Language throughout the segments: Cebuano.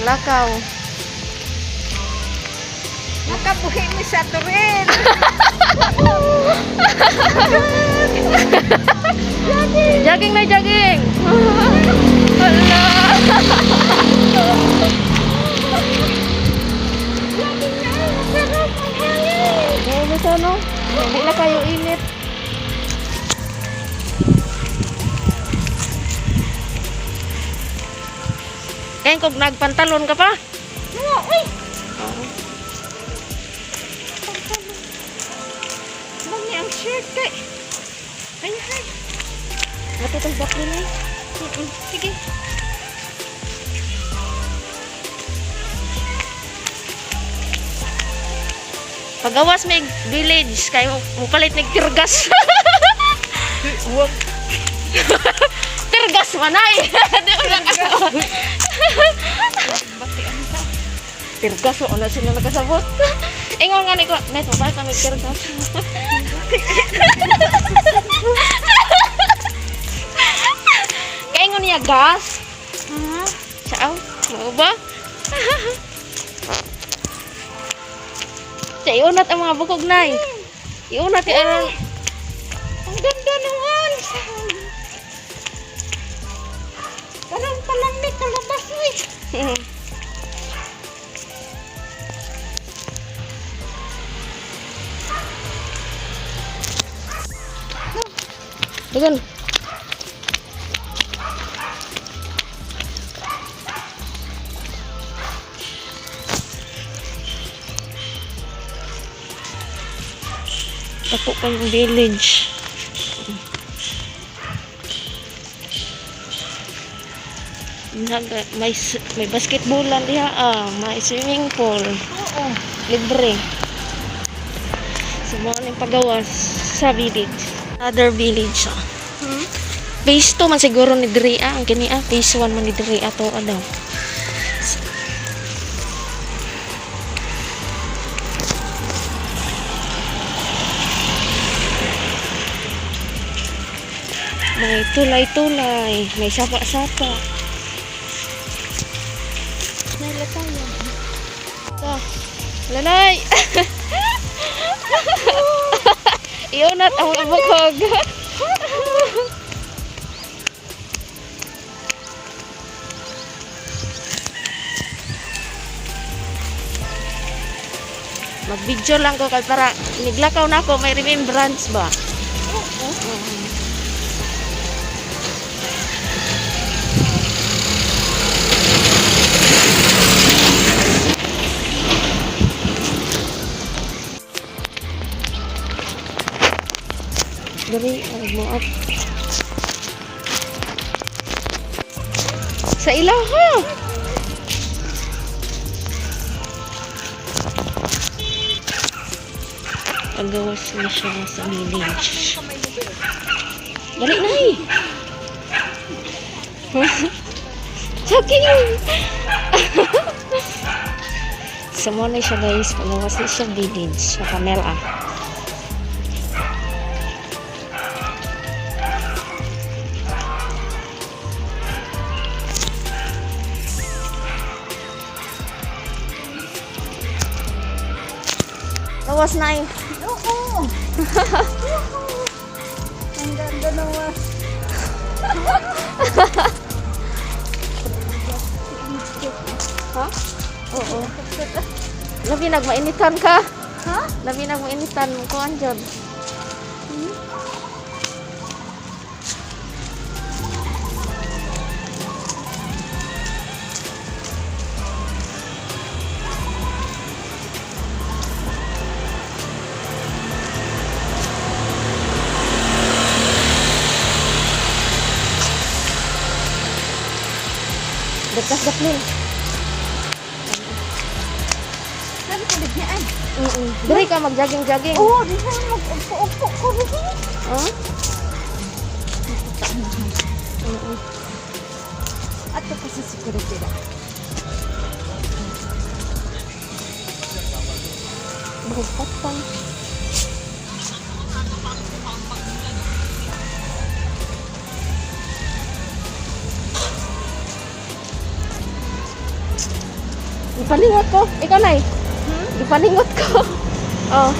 Kalakaw. Nakabuhi mi sa turin. Jogging na jogging. Wala. Jogging na, masarap ang hangin. Grabe sa no? Hindi na kayo init. Kaya kung nagpantalon ka pa? Oo, uy. Oo. Mami, ang shirt kay. Ay, ay. Matutong bakli na eh. Sige. Pagawas may village, kayo mupalit ng tirgas. Huwag. Tirgas manay. Di mo nakasabot. Bati ang ta. Tirgas o na sila nakasabot. Ingon nga ni ko, net mupalit na may tirgas. Kaya ingon niya gas. Ha? Ciao. Mao ba? Sa iunat ang mga bukog nay. Iunat yung aron. Ang ganda naman. Parang palang may kalabas, uy. Dagan. Dako pa yung village. May basketballan diha ah, may swimming pool, Oo. Libre. So mao ning pagawas sa village. Other village ah. Phase 2 man siguro ni diri ah, ang kini ah, phase 1 man ni diri ato ah daw. May tulay-tulay, may sapa-sapa. Nala tayo. Ito. Lanay! Iunat ang mga bukog. Mag-video lang ko kay para niglakaw na ako, may remembrance ba? Oo. Dali, ay mo up. Sa ilaha. Pagawas na siya sa village. Dali na eh. Joking! So mo na siya guys, pagawas na siya village sa camera. Gawas na eh. Oo. Ang ganda naman. Ha? Oo. Labi nagmainitan ka. Ha? Labi nagmainitan mo ko andyan. Dekas daplin. Saan ko niya ay? Diri ka mag-jogging-jogging. Oo, di ba mag-upo-upo ko rin. Huh? Ato pa sa security na. Magpatpan. Ipaningot ko. Ikaw, Nay. Ipaningot ko. Oh.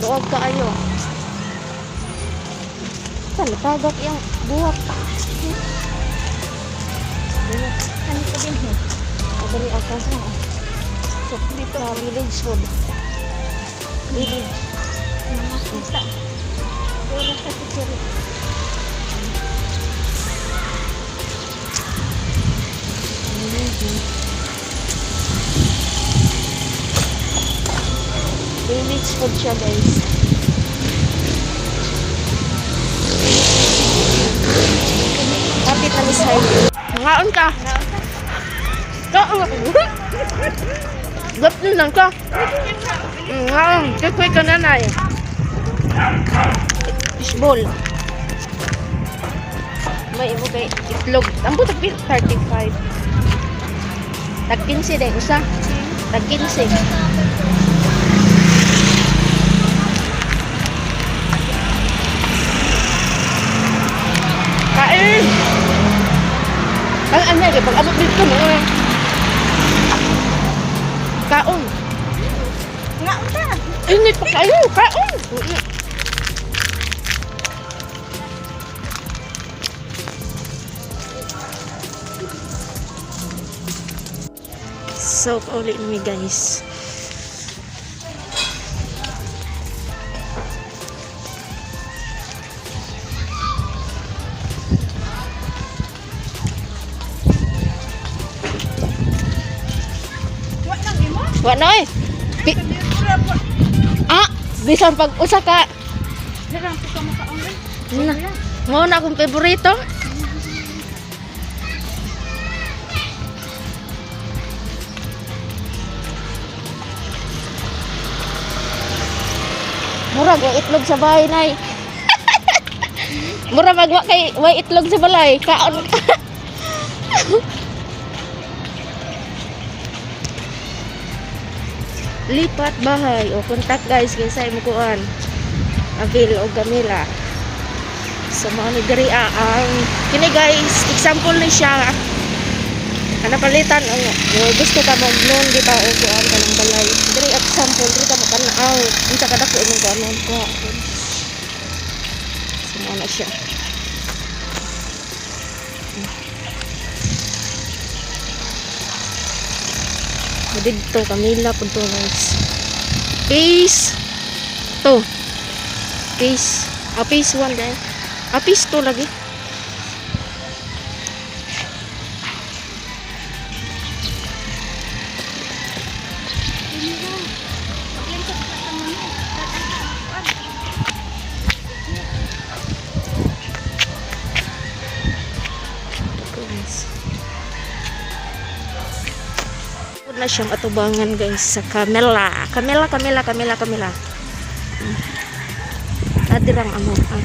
Luog kaayo. Saan tagak yung buhat? Buhat. Ano ko din eh. Adali ako. So, dito sa village food. Village. Mga kita. Wala ka siguro. Village food siya, guys. Kapit na Miss Highway. Nangaon ka. Kaon. Gapin lang ka. Ngaon. Kikoy ka na, Nay. Fishball. May imo kay itlog. Ang butag 35. Tag 15 dai usa. Tag 15. Kain! Ang ano, eh, pag abot dito mo, eh. Kaon. Nga ta. Init pa kayo, kaon! So, ulit mi, guys. Wa nang imo. Wa na eh. Ah, bisan pag usa ka. Hirang ko ka makaon. Na. Mao na akong paborito. Murag wa itlog sa bahay, Nay. Murag mag wa kay wa itlog sa balay. Kaon ka. Lipat bahay o contact, guys, kaysa imo kuan. Avil o Gamila. So mao ni diri ah, ang kini, guys, example ni siya. Ana palitan ang o, gusto ka mo loan di ba o kuan ka ng balay. Diri example diri ka mo tan-aw unsa ka dako imong kuanon ko. So mao na siya. Didto Camila pud to, guys. Peace. To. Peace. Ah, phase 1 dahil. Ah, phase 2 lagi. Guys. Pud na siyang atubangan, guys, sa Camela. Camela, Camela, Camela, Camela. Adirang ano. Ah.